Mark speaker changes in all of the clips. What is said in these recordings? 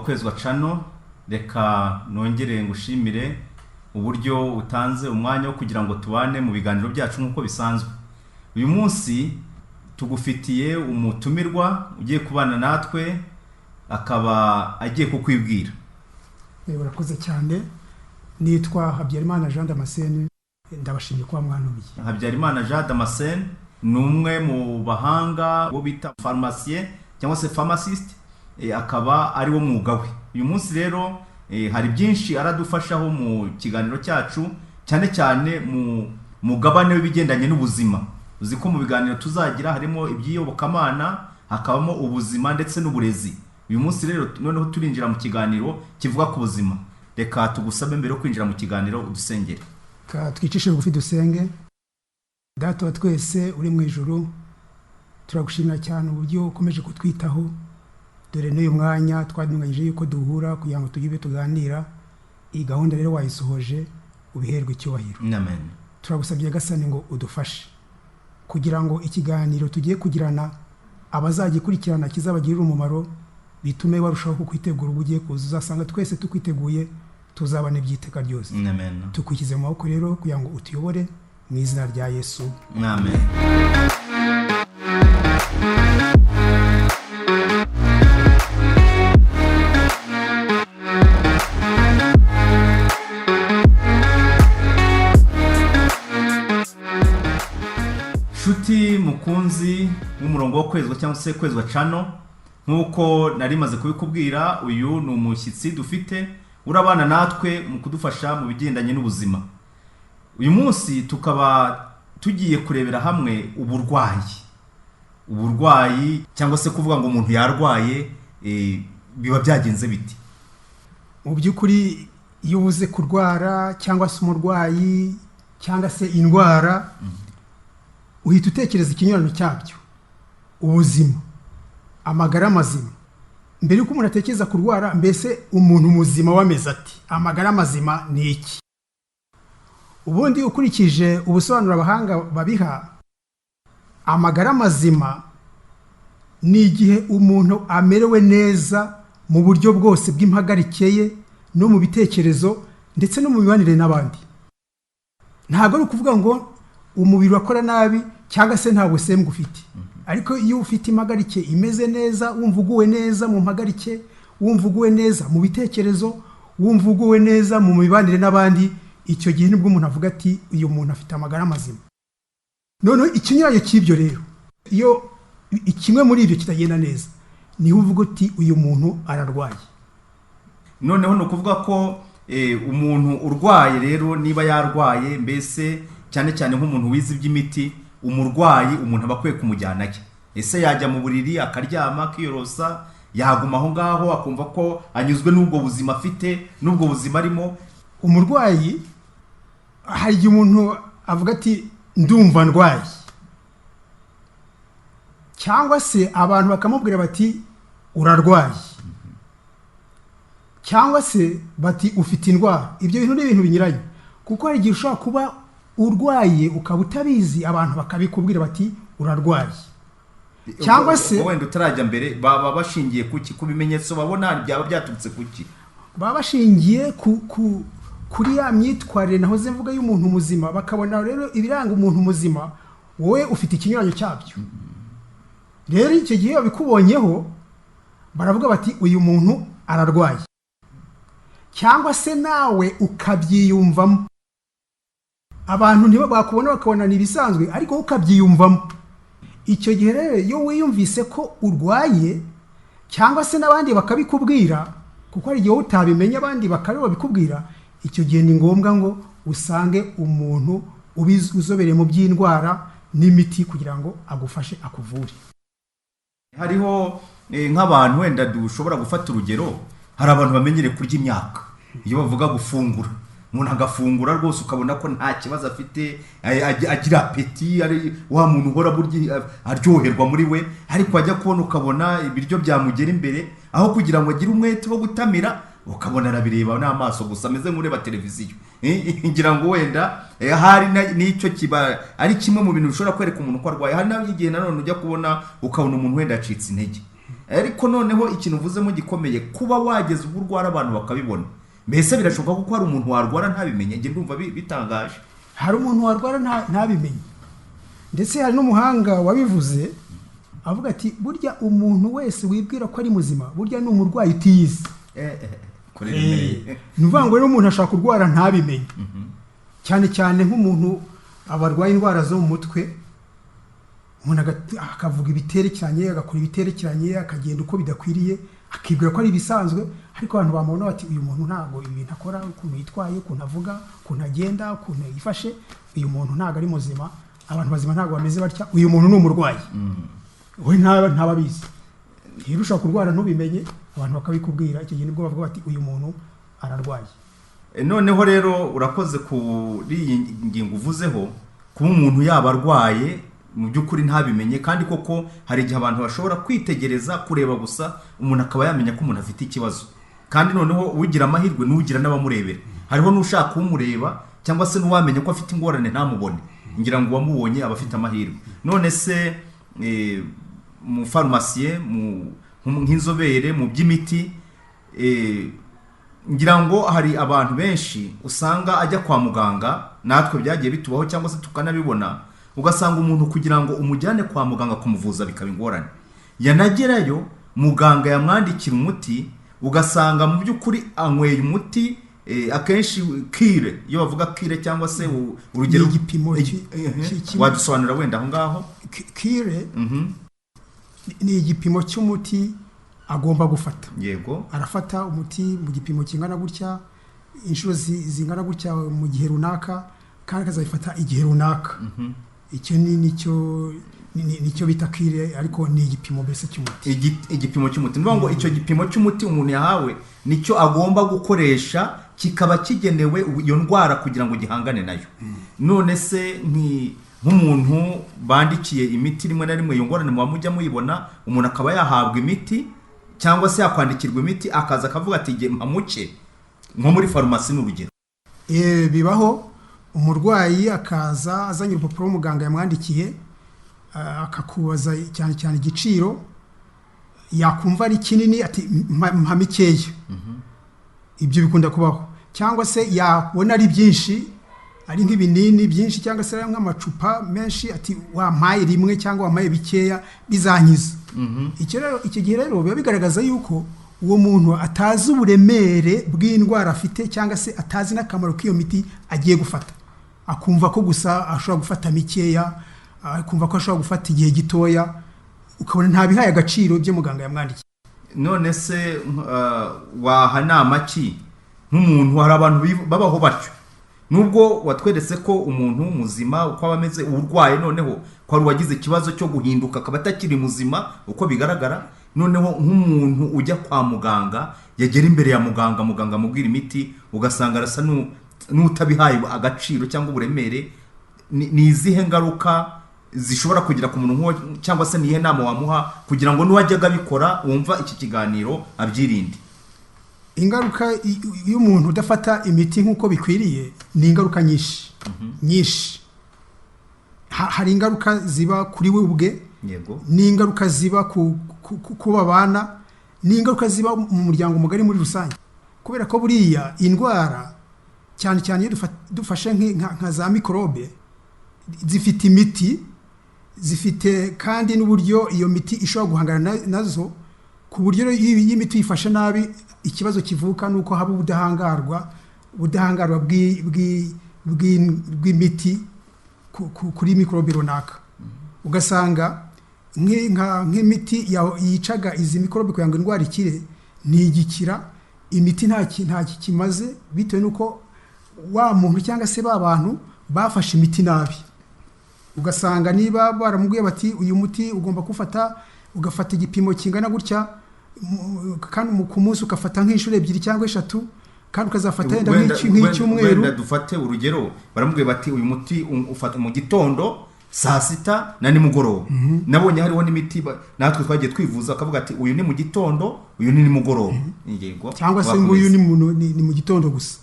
Speaker 1: Kwezwa Channel. Reka nongere ngushimire uburyo utanze umwanya wo kugira ngo tubane mu biganiro byacu nk'uko bisanzwe. Uyu munsi tugufitiye umutumirwa ugiye kubana natwe, akaba agiye kukwibwira.
Speaker 2: Urakoze cyane. Nitwa Habyarimana Jean Damascene, ndabashimiye kuba mwantumiye.
Speaker 1: Habyarimana Jean Damascene ni umwe mu bahanga bo bita pharmacien cyangwa se pharmacist, akaba ari wo mwuga we. Uyu munsi rero hari byinshi aradufashaho mu kiganiro cyacu, cyane cyane mu mugabane w'ibigendanye n'ubuzima. Uzi ko mu biganiro tuzagira harimo iby'iyobokamana, hakabamo ubuzima ndetse n'uburezi. Uyu munsi rero noneho turinjira mu kiganiro kivuga ku buzima. Reka tugusabe mbere yo kwinjira mu kiganiro udusengere.
Speaker 2: Twicishe bugufi dusenge. Data wa twese uri mu ijuru, turagushimira cyane uburyo ukomeje kutwitaho. Dore n'uyu mwanya twadunganyije yuko duhura kugira ngo tugire ibyo tuganira. Iyi gahunda rero wayisohoje, ubiherwe icyubahiro.
Speaker 1: Amen.
Speaker 2: Turagusabye Nyagasani ngo udufashe kugira ngo ikiganiro tugiye kugirana abazagikurikirana kizabagirire umumaro, bitume barushaho kukwitegura ubwo ugiye kuza. Uzasanga twese tukwiteguye, tuzabana iby'iteka ryose.
Speaker 1: Amen.
Speaker 2: Tukwishyize mu maboko rero kugira ngo utuyobore, mu izina rya Yesu.
Speaker 1: Amen. Nshuti mukunzi w'umurongo wo Kwezwa cyangwa se Kwezwa Channel, nk'uko nari maze kubikubwira, uyu ni umushyitsi dufite urabana natwe mu kudufasha mu bigendanye n'ubuzima. Uyu munsi tukaba tugiye kurebera hamwe uburwayi. Uburwayi cyangwa se kuvuga ngo umuntu yarwaye, biba byagenze bite?
Speaker 2: Mu by'ukuri iyo ubuze kurwara cyangwa se umurwayi cyangwa se indwara, uhita utekereza ikinyurano cyabyo, ubuzima, amagara mazima. Mbere y'uko umuntu atekereza kurwara, mbese umuntu muzima wameze ati amagara mazima ni iki? Ubundi ukurikije ubusobanuro abahanga babiha, amagara mazima ni igihe umuntu amerewe neza mu buryo bwose bw'impagarike ye no mu bitekerezo ndetse no mu mibanire n'abandi. Ntabwo ari ukuvuga ngo umubiri urakora nabi cyangwa se nta busembwa ufite, ariko iyo ufite impagarike imeze neza, wumva uguwe neza mu mpagarike, wumva uguwe neza mu bitekerezo, wumva uguwe neza mu mibanire n'abandi, icyo gihe nibwo umuntu avuga ati uyu muntu afite amagara mazima. Noneho ikinyuranyo cy'ibyo rero, iyo kimwe muri ibyo kitagenda neza, niho uvuga uti uyu muntu ararwaye.
Speaker 1: Noneho ni ukuvuga ko umuntu urwaye rero, niba yarwaye mbese cyane cyane nk'umuntu wize iby'imiti, umurwayi umuntu aba akwiye kumujyana he? Ese yajya mu buriri akaryama akiyorosa, yaguma aho ngaho akumva ko anyuzwe n'ubwo buzima afite n'ubwo buzima arimo?
Speaker 2: Umurwayi hari igihe umuntu avuga ati ndumva ndwaye, cyangwa se abantu bakamubwira bati urarwaye, cyangwa se bati ufite indwara. Ibyo bintu ni ibintu binyuranye, kuko hari igihe ushobora kuba urwaye ukaba utabizi, abantu bakabikubwira bati urarwaye. Cyangwa se
Speaker 1: wenda utarajya mbere, baba bashingiye kuki? Ku bimenyetso babona byaba byaturutse kuki?
Speaker 2: Baba bashingiye kuri ya myitwarire nahoze mvuga y'umuntu muzima, bakabona rero ibiranga umuntu muzima, wowe ufite ikinyuranyo cyabyo. Rero icyo gihe babikubonyeho baravuga bati uyu muntu ararwaye, cyangwa se nawe ukabyiyumvamo. Abantu ntibo bakubona bakabona ni ibisanzwe, ariko wowe ukabyiyumvamo. Icyo gihe rero iyo wiyumvise ko urwaye, cyangwa se n'abandi bakabikubwira, kuko hari igihe wowe utabimenya abandi bakabikubwira, icyo gihe ni ngombwa ngo usange umuntu uzobereye mu by'indwara n'imiti kugira ngo agufashe akuvure.
Speaker 1: Hariho nk'abantu wenda dushobora gufata urugero, hari abantu bamenyereye kurya imyaka. Iyo bavuga gufungura, umuntu agafungura rwose ukabona ko nta kibazo afite, agira apeti, ari wa muntu uhora burya aryoherwa muri we, ariko ajya kubona ukabona ibiryo byamugera imbere, aho kugira ngo agire umwete wo gutamira, ukabona arabireba n'amaso gusa, ameze nk'ureba televiziyo. Ngira ngo wenda hari n'icyo kiba ari kimwe mu bintu bishobora kwereka umuntu ko arwaye. Hari n'igihe nanone ujya kubona ukabona umuntu wenda acitse intege. Ariko noneho ikintu uvuzemo gikomeye, kuba wageze ubwo urwara abantu bakabibona, mbese birashoboka ko hari umuntu warwara ntabimenye? Njye ndumva bitangaje.
Speaker 2: Hari umuntu warwara ntabimenye, ndetse hari n'umuhanga wabivuze avuga ati: "Burya umuntu wese wibwira ko ari muzima, burya ni umurwayi utiyizi."
Speaker 1: Kuri remereye.
Speaker 2: Ni ukuvuga ngo rero umuntu ashobora kurwara ntabimenye, cyane cyane nk'umuntu abarwaye indwara zo mu mutwe. Umuntu akavuga ibiterekeranye, agakora ibiterekeranye, akagenda uko bidakwiriye, akibwira ko ari ibisanzwe, ariko abantu bamubona bati: "Uyu muntu ntabwo ibintu akora, ukuntu yitwaye, ukuntu avuga, ukuntu agenda, ukuntu yifashe, uyu muntu ntabwo ari muzima. Abantu bazima ntabwo bameze batya. Uyu muntu ni umurwayi." We ntaba abizi. Rero ushobora kurwara ntubimenye, abantu bakabikubwira. Icyo gihe nibwo bavuga bati: "Uyu muntu ararwaye."
Speaker 1: Noneho rero urakoze kuri iyi ngingo uvuzeho, kuba umuntu yaba arwaye mu by'ukuri ntabimenye. Kandi koko hari igihe abantu bashobora kwitegereza, kureba gusa, umuntu akaba yamenya ko umuntu afite ikibazo. Kandi noneho ugira amahirwe n'ugira n'abamurebera. Hariho n'ushaka umureba cyangwa se n'uwamenya ko afite ingorane ntamubone. Ngira ngo uwamubonye aba afite amahirwe. None se mu farumasiye, nk'inzobere mu by'imiti, ngira ngo hari abantu benshi usanga ajya kwa muganga, natwe byagiye bitubaho cyangwa se tukanabibona, ugasanga umuntu kugira ngo umujyane kwa muganga kumuvuza bikaba ingorane. Yanagerayo, muganga yamwandikira umuti, ugasanga mu by'ukuri anyweye umuti. Akenshi cure, iyo bavuga cure cyangwa se urugero
Speaker 2: Ni igipimo
Speaker 1: wadusobanurira wenda aho ngaho?
Speaker 2: Cure ni igipimo cy'umuti agomba gufata. Arafata umuti mu gipimo kingana gutya, inshuro zingana gutya, mu gihe runaka, kandi akazabifata igihe runaka. Icyo ni nicyo nicyo bita cure, ariko ni igipimo mbese cy'umuti.
Speaker 1: Igipimo cy'umuti, ni ukuvuga ngo icyo gipimo cy'umuti umuntu yahawe nicyo agomba gukoresha, kikaba kigenewe iyo ndwara kugira ngo gihangane nayo. None se nk'umuntu bandikiye imiti, rimwe na rimwe iyo ngorane muba mujya muyibona, umuntu akaba yahabwa imiti cyangwa se yakwandikirwa imiti, akaza akavuga ati: "Jye mpa muke," nko muri farumasi ni urugero?
Speaker 2: Bibaho, umurwayi akaza azanye urupapuro muganga yamwandikiye, akakubaza cyane cyane igiciro, yakumva ari kinini ati: "Mpa mikeya." Ibyo bikunda kubaho. Cyangwa se yabona ari byinshi, ari nk'ibinini byinshi cyangwa se ari nk'amacupa menshi, ati: "Wampaye rimwe cyangwa wampaye bikeya bizankiza." Icyo rero, icyo gihe rero biba bigaragaza yuko uwo muntu atazi uburemere bw'indwara afite, cyangwa se atazi n'akamaro k'iyo miti agiye gufata. Akumva ko gusa ashobora gufata mikeya, akumva ko ashobora gufata igihe gitoya, ukabona ntabihaye agaciro ibyo muganga yamwandikiye.
Speaker 1: None se waha nama ki nk'umuntu? Hari abantu babaho batyo. Nubwo watweretse ko umuntu muzima uko aba ameze, urwaye noneho ko hari uwagize ikibazo cyo guhinduka akaba atakiri muzima uko bigaragara, noneho nk'umuntu ujya kwa muganga, yagera imbere ya muganga, muganga amubwira imiti, ugasanga arasa n'utabihaye agaciro cyangwa uburemere, ni izihe ngaruka zishobora kugira ku muntu nk'uwo, cyangwa se niyihe nama wamuha kugira ngo n'uwajyaga abikora wumva iki kiganiro abyirinde?
Speaker 2: Ingaruka y'umuntu udafata imiti nk'uko bikwiriye ni ingaruka nyinshi nyinshi. Hari ingaruka ziba kuri we ubwe, n'ingaruka ziba ku babana, n'ingaruka ziba mu muryango mugari muri rusange, kubera ko buriya indwara, cyane cyane iyo dufashe nka za mikorobe, zifite imiti, zifite kandi n'uburyo iyo miti ishobora guhangana nazo, ku buryo rero iyo imiti uyifashe nabi, ikibazo kivuka ni uko haba ubudahangarwa bw'imiti kuri mikorobe runaka, ugasanga nk'imiti yicaga izi mikorobe kugira ngo indwara ikire ntigikira. Imiti nta kimaze, bitewe n'uko wa muntu cyangwa se ba bantu bafashe imiti nabi. Ugasanga niba baramubwiye bati: "Uyu muti ugomba kuwufata, ugafata igipimo kingana gutya, kandi ku munsi ugafata nk'inshuro ebyiri cyangwa eshatu, kandi ukazafata wenda nk'icyumweru."
Speaker 1: Wenda dufate urugero, baramubwiye bati: "Uyu muti ufata mu gitondo, saa sita na nimugoroba." Nabonye hariho n'imiti natwe twagiye twivuza, akavuga ati: "Uyu ni mu gitondo, uyu ni nimugoroba." Yego.
Speaker 2: Cyangwa se ngo uyu ni mu gitondo gusa.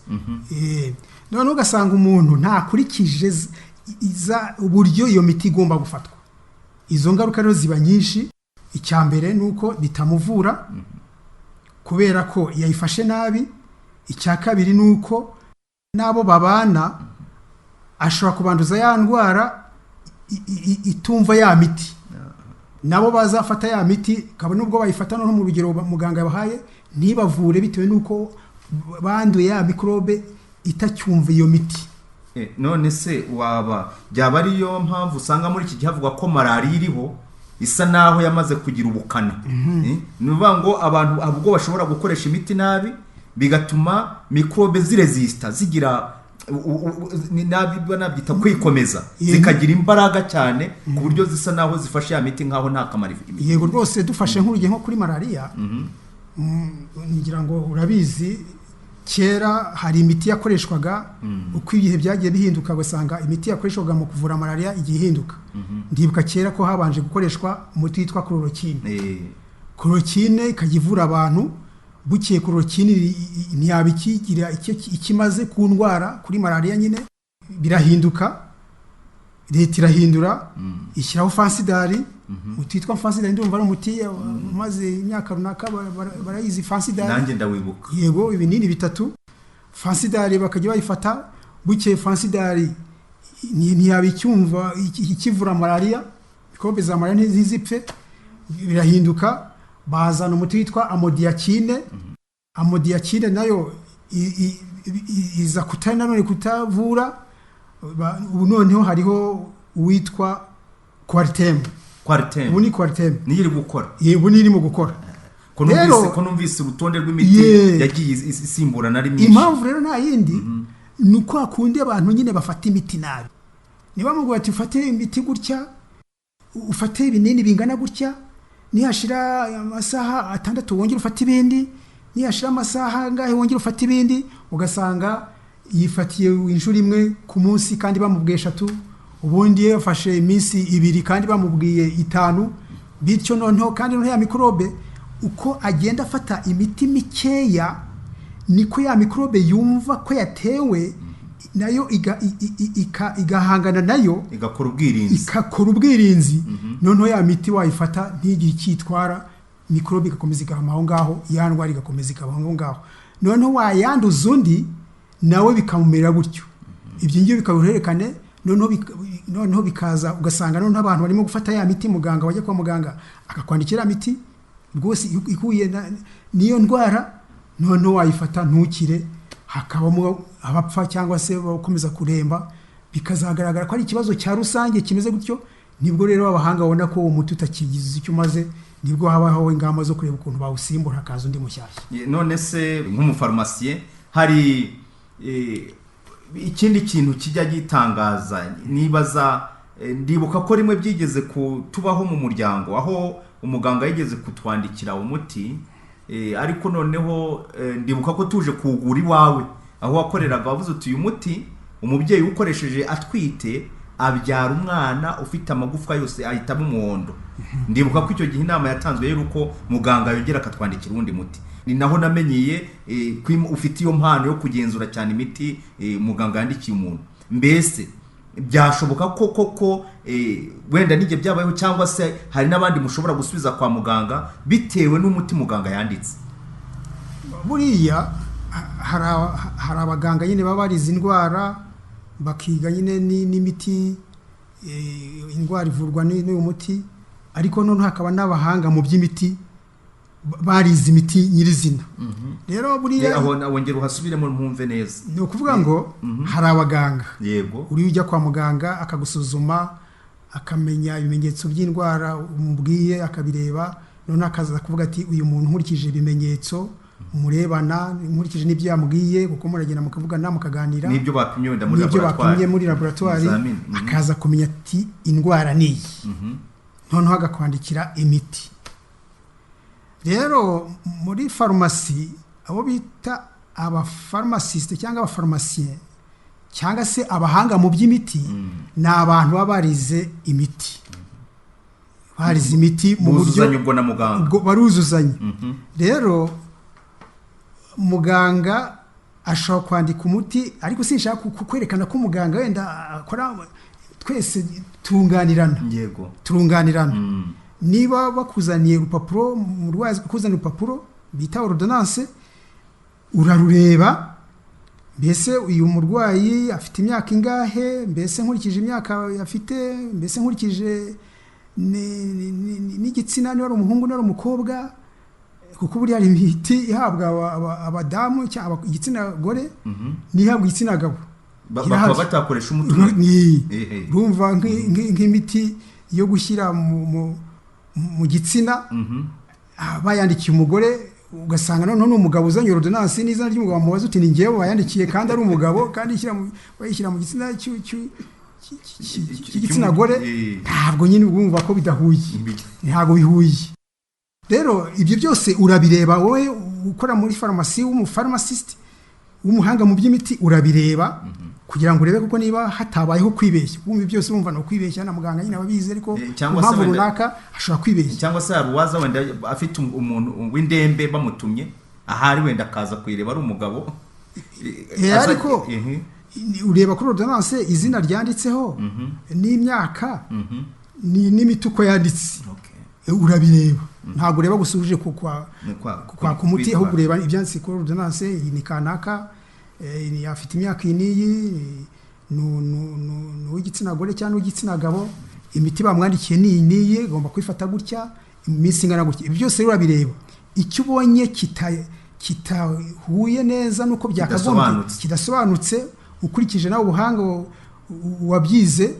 Speaker 2: Noneho ugasanga umuntu ntakurikije uburyo iyo miti igomba gufatwa. Izo ngaruka rero ziba nyinshi. Icya mbere ni uko bitamuvura kubera ko yayifashe nabi. Icya kabiri ni uko n'abo babana ashobora kubanduza ya ndwara itumva ya miti, nabo bazafata ya miti, kabone nubwo bayifata no mu rugero muganga yabahaye, ntibavure bitewe n'uko banduye ya mikorobe itacyumva iyo miti.
Speaker 1: None se waba byaba ariyo mpamvu usanga muri iki gihe havugwa ko malariya iriho isa naho yamaze kugira ubukana? Ni ukuvuga ngo abantu ubwo bashobora gukoresha imiti nabi, bigatuma mikorobe zirezisita, zigira nabi, nabyita kwikomeza, zikagira imbaraga cyane ku buryo zisa naho zifashe ya miti nkaho nta kamaro ifite.
Speaker 2: Yego rwose, dufashe nk'urugero nko kuri malariya, ngira ngo urabizi, kera hari imiti yakoreshwaga. Uko ibihe byagiye bihinduka, ugasanga imiti yakoreshwaga mu kuvura malariya igiye ihinduka. Ndibuka kera ko habanje gukoreshwa umuti witwa chloroquine. Chloroquine ikajya ivura abantu. Bukeye chloroquine ntiyaba ikigira icyo ikimaze ku ndwara, kuri malariya nyine. Birahinduka, leta irahindura, ishyiraho Fansidar, umuti witwa Fansidar. Ndumva ari umuti umaze imyaka runaka, barayizi Fansidar.
Speaker 1: Nanjye ndawibuka.
Speaker 2: Yego, ibinini bitatu, Fansidar, bakajya bayifata. Bukeye Fansidar ntiyaba icyumva ikivura malariya, mikorobe za malariya ntizipfe. Birahinduka, bazana umuti witwa amodiaquine. Amodiaquine nayo iza kutari nanone kutavura. Ubu noneho hariho uwitwa Coartem.
Speaker 1: Coartem.
Speaker 2: Ubu ni Coartem.
Speaker 1: Niyo iri gukora?
Speaker 2: Ubu ni irimo gukora.
Speaker 1: Ko numvise urutonde rw'imiti yagiye isimburana ari myinshi.
Speaker 2: Impamvu rero nta yindi, ni uko kundi abantu nyine bafata imiti nabi. Niba mubwira ati ufate imiti gutya, ufate ibinini bingana gutya, nihashira amasaha 6 wongere ufate ibindi, nihashira amasaha angahe wongere ufate ibindi, ugasanga yifatiye inshuro imwe ku munsi kandi bamubwiye eshatu, ubundi yafashe iminsi 2 kandi bamubwiye 5, bityo noneho kandi noneho ya mikorobe, uko agenda afata imiti mikeya, niko ya mikorobe yumva ko yatewe nayo igahangana nayo.
Speaker 1: Igakora ubwirinzi.
Speaker 2: Igakora ubwirinzi. Noneho ya miti wayifata ntigire icyo itwara, mikorobe igakomeza igahama aho ngaho, ya ndwara igakomeza ikaba aho ngaho. Noneho wayanduza undi nawe bikamumera gutyo, ibyo ngibyo bikaba uruhererekane. Noneho bikaza ugasanga noneho abantu barimo gufata ya miti, muganga wajya kwa muganga akakwandikira miti rwose ihuye n'iyo ndwara, noneho wayifata ntukire, hakabamo abapfa cyangwa se bakomeza kuremba, bikazagaragara ko ari ikibazo cya rusange kimeze gutyo. Nibwo rero abahanga babona ko uwo muti utakigize icyo umaze, nibwo habaho ingamba zo kureba ukuntu bawusimbura, hakaza undi mushyashya.
Speaker 1: None se nk'umufarumasiye, hari ikindi kintu kijya gitangaza nibaza? Ndibuka ko rimwe byigeze kutubaho mu muryango, aho umuganga yigeze kutwandikira umuti, ariko noneho ndibuka ko tuje kuwugura iwawe aho wakoreraga, wavuze uti uyu muti umubyeyi uwukoresheje atwite abyara umwana ufite amagufwa yose ahitamo umuhondo. Ndibuka ko icyo gihe inama yatanzwe rero uko muganga yongera akatwandikira uwundi muti. Ni naho namenyeye ko ufite iyo mpano yo kugenzura cyane imiti muganga yandikiye umuntu. Mbese byashoboka ko koko wenda n'igihe byabayeho, cyangwa se hari n'abandi mushobora gusubiza kwa muganga bitewe n'umuti muganga yanditse?
Speaker 2: Buriya hari abaganga nyine baba barize indwara, bakiga nyine n'imiti, indwara ivurwa n'uyu muti, ariko noneho hakaba n'abahanga mu by'imiti barize imiti nyirizina. Rero buriya
Speaker 1: Aho wongera uhasubiremo ntumve neza.
Speaker 2: Ni ukuvuga ngo hari abaganga, uriya ujya kwa muganga akagusuzuma, akamenya ibimenyetso by'indwara umubwiye, akabireba, noneho akaza kuvuga ati uyu muntu nkurikije ibimenyetso murebana, nkurikije n'ibyo yamubwiye, kuko muragenda mukavugana, mukaganira,
Speaker 1: n'ibyo bapimye wenda muri
Speaker 2: n'ibyo
Speaker 1: laboratwari.
Speaker 2: Bapimye muri laboratwari,
Speaker 1: Ibizamini.
Speaker 2: Akaza kumenya ati indwara ni iyi, noneho akakwandikira imiti. Rero muri farumasi, abo bita abafarumasiste cyangwa abafarumasiye cyangwa se abahanga mu by'imiti, ni abantu baba barize imiti, barize imiti mu buryo
Speaker 1: Buzuzanya ubwo na muganga.
Speaker 2: Ubwo baruzuzanya. Rero muganga ashobora kwandika umuti, ariko sinshaka kwerekana ko muganga wenda akora, twese turunganirana. Turunganirana. Niba bakuzaniye urupapuro, umurwayi akuzaniye urupapuro bita ordonnance, urarureba, mbese uyu murwayi afite imyaka ingahe, mbese nkurikije imyaka afite, mbese nkurikije n'igitsina, niba ari umuhungu, niba ari umukobwa, kuko buriya hari imiti ihabwa abadamu cyangwa igitsina gore n'ihabwa igitsina gabo.
Speaker 1: Bakaba batakoresha umuti umwe. Ehe.
Speaker 2: Urumva nk'imiti yo gushyira mu gitsina, bayandikiye umugore, ugasanga noneho ni umugabo uzanye ordonnance n'izina ry'umugabo, wamubaza uti ni njyewe bayandikiye kandi ari umugabo, kandi bayishyira mu gitsina cy'igitsina gore, ntabwo nyine urumva ko bidahuye, ntabwo bihuye. Rero ibyo byose urabireba, wowe ukora muri farumasi, w'umufarumacist, w'umuhanga mu by'imiti, urabireba kugira ngo urebe kuko niba hatabayeho kwibeshya. Wumva byose, wumva ni ukwibeshya, na muganga nyine ababizi, ariko
Speaker 1: Cyangwa se
Speaker 2: impamvu runaka ashobora kwibeshya.
Speaker 1: Cyangwa se hari uwaza wenda afite umuntu w'indembe bamutumye, ahari wenda akaza kuyireba ari umugabo.
Speaker 2: Ariko ureba kuri ordonnance izina ryanditseho n'imyaka n'imiti uko yanditse. Urabireba, ntabwo ureba gusa uje
Speaker 1: Ni
Speaker 2: kwaka umuti,
Speaker 1: kwitwara.
Speaker 2: ahubwo ureba ibyanditse kuri ordonnance: iyi ni kanaka, ni afite imyaka iyi n'iyi, ni uw'igitsina gore cyangwa uw'igitsina gabo, imiti bamwandikiye ni iyi n'iyi, igomba kwifata gutya iminsi ingana gutya. Ibi byose rero urabireba, icyo ubonye kitahuye neza nuko byakagombye,
Speaker 1: Kidasobanutse.
Speaker 2: kidasobanutse ukurikije nawe ubuhanga wabyize,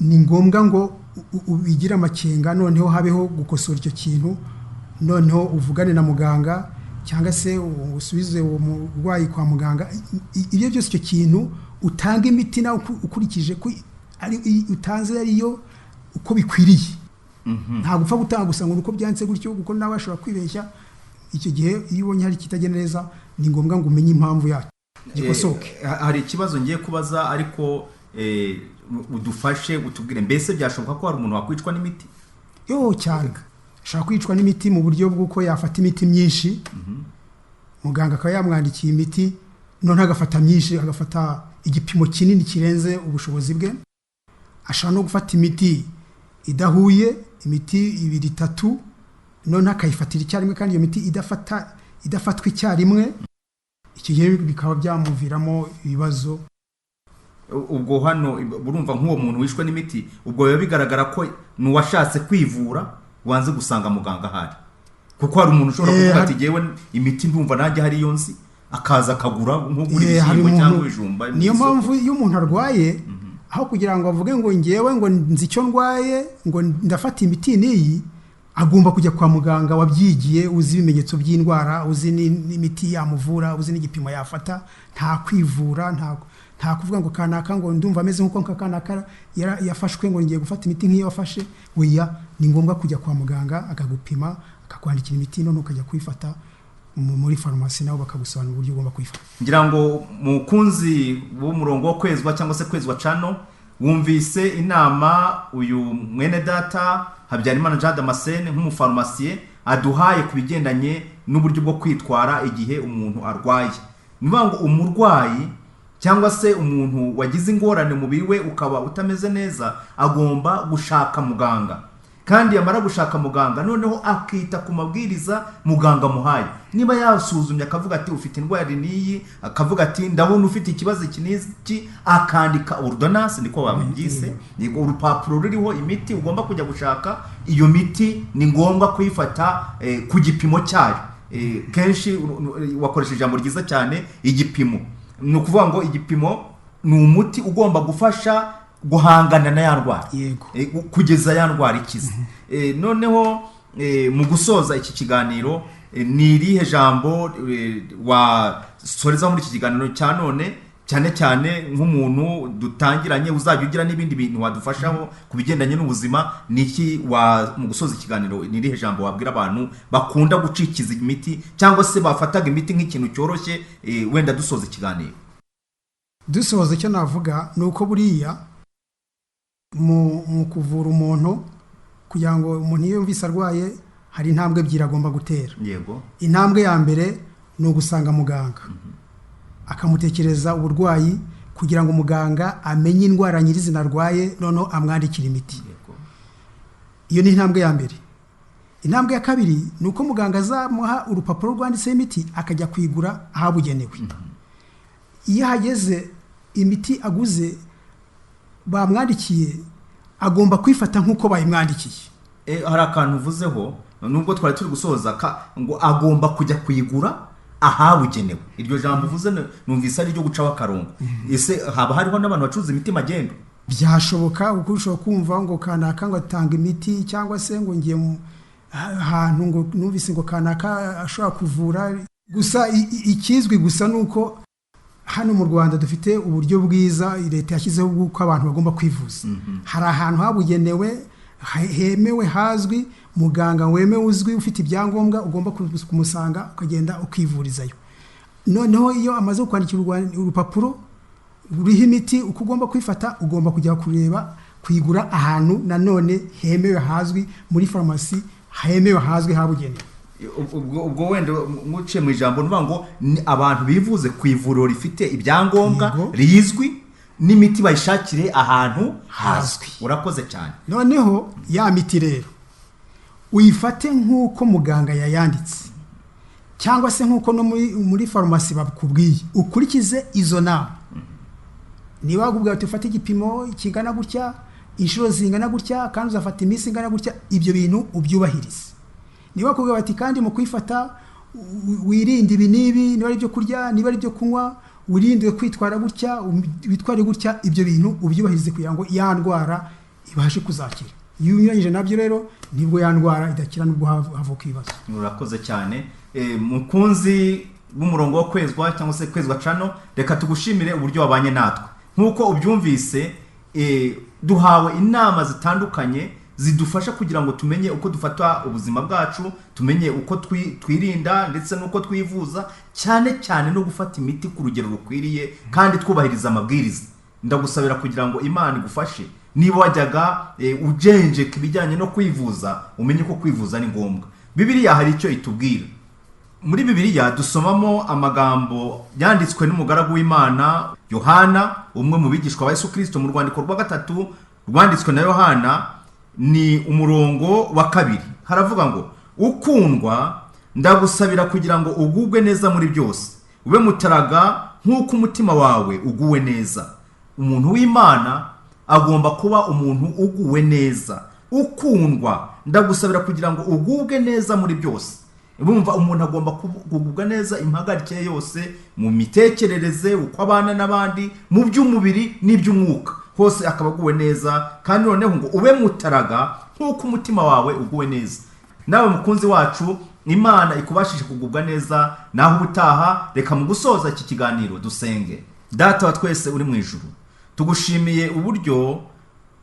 Speaker 2: ni ngombwa ngo ubigire amakenga, noneho habeho gukosora icyo kintu, noneho uvugane na muganga cyangwa se usubize uwo murwayi kwa muganga. Ibyo byose, icyo kintu utanga imiti nawe ukurikije ko ari utanze ariyo uko bikwiriye. Ntabwo upfa gutanga gusa ngo ni uko byanditse gutyo, kuko nawe ashobora kwibeshya. Icyo gihe iyo ubonye hari ikitagenda neza, ni ngombwa ngo umenye impamvu yacyo, gikosoke.
Speaker 1: Hari ikibazo ngiye kubaza, ariko udufashe utubwire, mbese byashoboka ko hari umuntu wakwicwa n'imiti?
Speaker 2: Yo, cyane. Ashobora kwicwa n'imiti mu buryo bw'uko yafata imiti myinshi, muganga akaba yamwandikiye imiti, noneho agafata myinshi, agafata igipimo kinini kirenze ubushobozi bwe. Ashobora no gufata imiti idahuye, imiti ibiri, itatu, noneho akayifatira icyarimwe, kandi iyo miti idafatwa icyarimwe. Icyo gihe bikaba byamuviramo ibibazo.
Speaker 1: Ubwo hano urumva nk'uwo muntu wishwe n'imiti, ubwo biba bigaragara ko ni uwashatse kwivura wanze gusanga muganga ahari, kuko hari umuntu ushobora kuvuga ati ngewe imiti ndumva nanjye hari iyo nzi, akaza akagura nk'ugura
Speaker 2: Hari
Speaker 1: ibishyimbo cyangwa ibijumba mu
Speaker 2: niyo
Speaker 1: isoko.
Speaker 2: mpamvu iyo umuntu arwaye, aho kugira ngo avuge ngo ngewe ngo nzi icyo ndwaye, ngo ndafata imiti n'iyi, agomba kujya kwa muganga wabyigiye, uzi ibimenyetso by'indwara, uzi n'imiti yamuvura, uzi n'igipimo yafata. Nta kwivura, nta kuvuga ngo kanaka, ngo ndumva ameze nk'uko nka kanaka yafashwe, ngo ngiye gufata imiti nk'iyo wafashe. Oya, ni ngombwa kujya kwa muganga akagupima, akakwandikira imiti, none ukajya kuyifata muri farumasi, nabo bakagusobanurira uburyo ugomba kuyifata.
Speaker 1: Ngira ngo mukunzi w'umurongo wo kwezwa cyangwa se Kwezwa Channel, wumvise inama uyu mwene data Habyarimana Jean Damascene nk'umufarumasiye aduhaye ku bigendanye n'uburyo bwo kwitwara igihe umuntu arwaye. Ni ukuvuga ngo umurwayi cyangwa se umuntu wagize ingorane, umubiri we ukaba utameze neza, agomba gushaka muganga, kandi yamara gushaka muganga noneho akita ku mabwiriza muganga amuhaye. Niba yasuzumye akavuga ati ufite indwara n'iyi, akavuga ati ndabona ufite ikibazo iki n'iki, akandika ordonnance, niko babyise, ni urupapuro ruriho imiti ugomba kujya gushaka. Iyo miti ni ngombwa kuyifata ku gipimo cyayo. Kenshi wakoresha ijambo ryiza cyane, igipimo. Ni ukuvuga ngo igipimo ni umuti ugomba gufasha guhangana na ya ndwara kugeza ya ndwara ikize. Noneho mu gusoza iki kiganiro, ni irihe jambo wasoreza muri iki kiganiro cya none, cyane cyane nk'umuntu dutangiranye uzajya ugira n'ibindi bintu wadufashaho ku bigendanye n'ubuzima? Ni iki mu gusoza ikiganiro, ni irihe jambo wabwira abantu bakunda gucikiza imiti cyangwa se bafataga imiti nk'ikintu cyoroshye, wenda dusoza ikiganiro?
Speaker 2: Dusoza, icyo navuga ni uko buriya mu kuvura umuntu, kugira ngo umuntu iyo yumvise arwaye, hari intambwe ebyiri agomba gutera. Intambwe ya mbere ni ugusanga muganga, akamutekereza uburwayi, kugira ngo muganga amenye indwara nyirizina arwaye, noneho amwandikire imiti. Iyo ni intambwe ya mbere. Intambwe ya kabiri ni uko muganga azamuha urupapuro rwanditseho imiti, akajya kuyigura ahabugenewe. Iyo ahageze, imiti aguze bamwandikiye agomba kwifata nk'uko bayimwandikiye.
Speaker 1: Hari akantu uvuzeho nubwo twari turi gusoza, ngo agomba kujya kuyigura ahabugenewe. Iryo jambo uvuze numvise ari iryo gucaho akarongo. Ese haba hariho n'abantu bacuruza imiti magendu?
Speaker 2: Byashoboka, kuko ushobora kumva ngo kanaka ngo atanga imiti, cyangwa se ngo ngiye mu ahantu ngo numvise ngo kanaka ashobora kuvura. Gusa ikizwi gusa ni uko hano mu Rwanda dufite uburyo bwiza leta yashyizeho bw'uko abantu bagomba kwivuza. Hari ahantu habugenewe, hemewe, hazwi, muganga wemewe uzwi ufite ibyangombwa ugomba kumusanga, ukagenda ukivurizayo. Noneho iyo amaze kukwandikira urupapuro ruriho imiti uko ugomba kwifata, ugomba kujya kureba kuyigura ahantu nanone hemewe hazwi, muri farumasi hemewe hazwi habugenewe.
Speaker 1: Ubwo wenda muciye mu ijambo, nuvuga ngo ni abantu bivuze ku ivuriro rifite ibyangombwa, rizwi, n'imiti bayishakire ahantu hazwi.
Speaker 2: Hazwi.
Speaker 1: Urakoze cyane.
Speaker 2: Noneho ya miti rero uyifate nk'uko muganga yayanditse, cyangwa se nk'uko no muri farumasi bakubwiye, ukurikize izo nama. Niba bakubwira bati ufate igipimo kingana gutya, inshuro zingana gutya, kandi uzafata iminsi ingana gutya, ibyo bintu ubyubahirize. Niba bakubwira bati kandi mu kuyifata wirinde ibi n'ibi, niba ari ibyo kurya, niba ari ibyo kunywa, wirinde kwitwara gutya, witware gutya, ibyo bintu ubyubahirize kugira ngo ya ndwara ibashe kuzakira. Iyo unyuranyije nabyo rero, nibwo ya ndwara idakira, nubwo havuka ibibazo.
Speaker 1: Urakoze cyane. Mukunzi w'umurongo wo Kwezwa cyangwa se Kwezwa Channel, reka tugushimire uburyo wabanye natwe. Nk'uko ubyumvise, duhawe inama zitandukanye zidufasha kugira ngo tumenye uko dufata ubuzima bwacu, tumenye uko twirinda ndetse n'uko twivuza, cyane cyane no gufata imiti ku rugero rukwiriye kandi twubahiriza amabwiriza. Ndagusabira kugira ngo Imana igufashe. Niba wajyaga ujenjeka ibijyanye no kwivuza, umenye ko kwivuza ni ngombwa. Bibiliya hari icyo itubwira. Muri Bibiliya dusomamo amagambo yanditswe n'umugaragu w'Imana Yohana, umwe mu bigishwa ba Yesu Kirisito, mu rwandiko rwa gatatu rwanditswe na Yohana, ni umurongo wa 2. Haravuga ngo: "Ukundwa, ndagusabira kugira ngo ugubwe neza muri byose, ube mutaraga nk'uko umutima wawe uguwe neza." Umuntu w'Imana agomba kuba umuntu uguwe neza. "Ukundwa, ndagusabira kugira ngo ugubwe neza muri byose." Bumva, umuntu agomba kugubwa neza impagarike ye yose, mu mitekerereze, uko abana n'abandi, mu by'umubiri n'iby'umwuka, hose akaba aguwe neza. Kandi noneho ngo ube mutaraga nk'uko umutima wawe uguwe neza. Nawe mukunzi wacu, Imana ikubashije kugubwa neza. Naho ubutaha. Reka mu gusoza iki kiganiro dusenge. Data wa twese uri mu ijuru, tugushimiye uburyo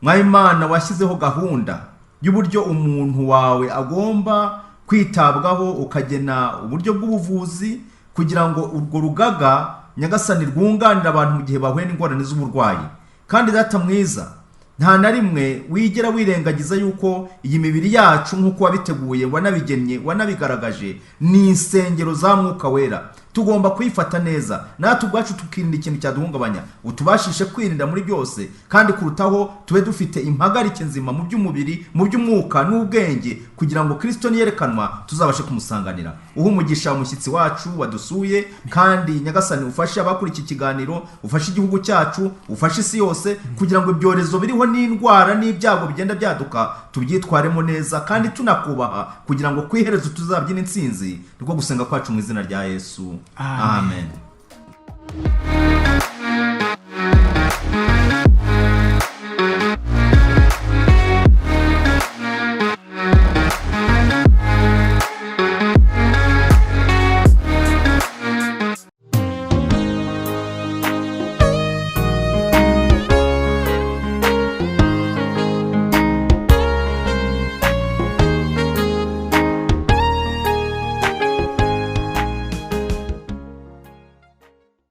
Speaker 1: Mwayimana washyizeho gahunda y'uburyo umuntu wawe agomba kwitabwaho, ukagena uburyo bw'ubuvuzi kugira ngo urwo rugaga, Nyagasani, rwunganira abantu mu gihe bahuye n'ingorane z'uburwayi. Kandi Data mwiza, nta na rimwe wigera wirengagiza yuko iyi mibiri yacu, nk'uko wabiteguye, wanabigennye, wanabigaragaje, ni insengero za Mwuka Wera. Tugomba kuyifata neza, natwe ubwacu tukirinda ikintu cyaduhungabanya. Utubashishe kwirinda muri byose, kandi kurutaho tube dufite impagarike nzima mu by'umubiri, mu by'umwuka n'ubwenge, kugira ngo Kirisito niyerekanwa tuzabashe kumusanganira. Uhe umugisha umushyitsi wacu wadusuye, kandi Nyagasani ufashe abakurikiye ikiganiro, ufashe igihugu cyacu, ufashe isi yose, kugira ngo ibyorezo biriho n'indwara n'ibyago bigenda byaduka tubyitwaremo neza kandi tunakubaha, kugira ngo ku iherezo tuzabyine intsinzi. Niko gusenga kwacu mu izina rya Yesu.
Speaker 2: Amen.
Speaker 1: Amen.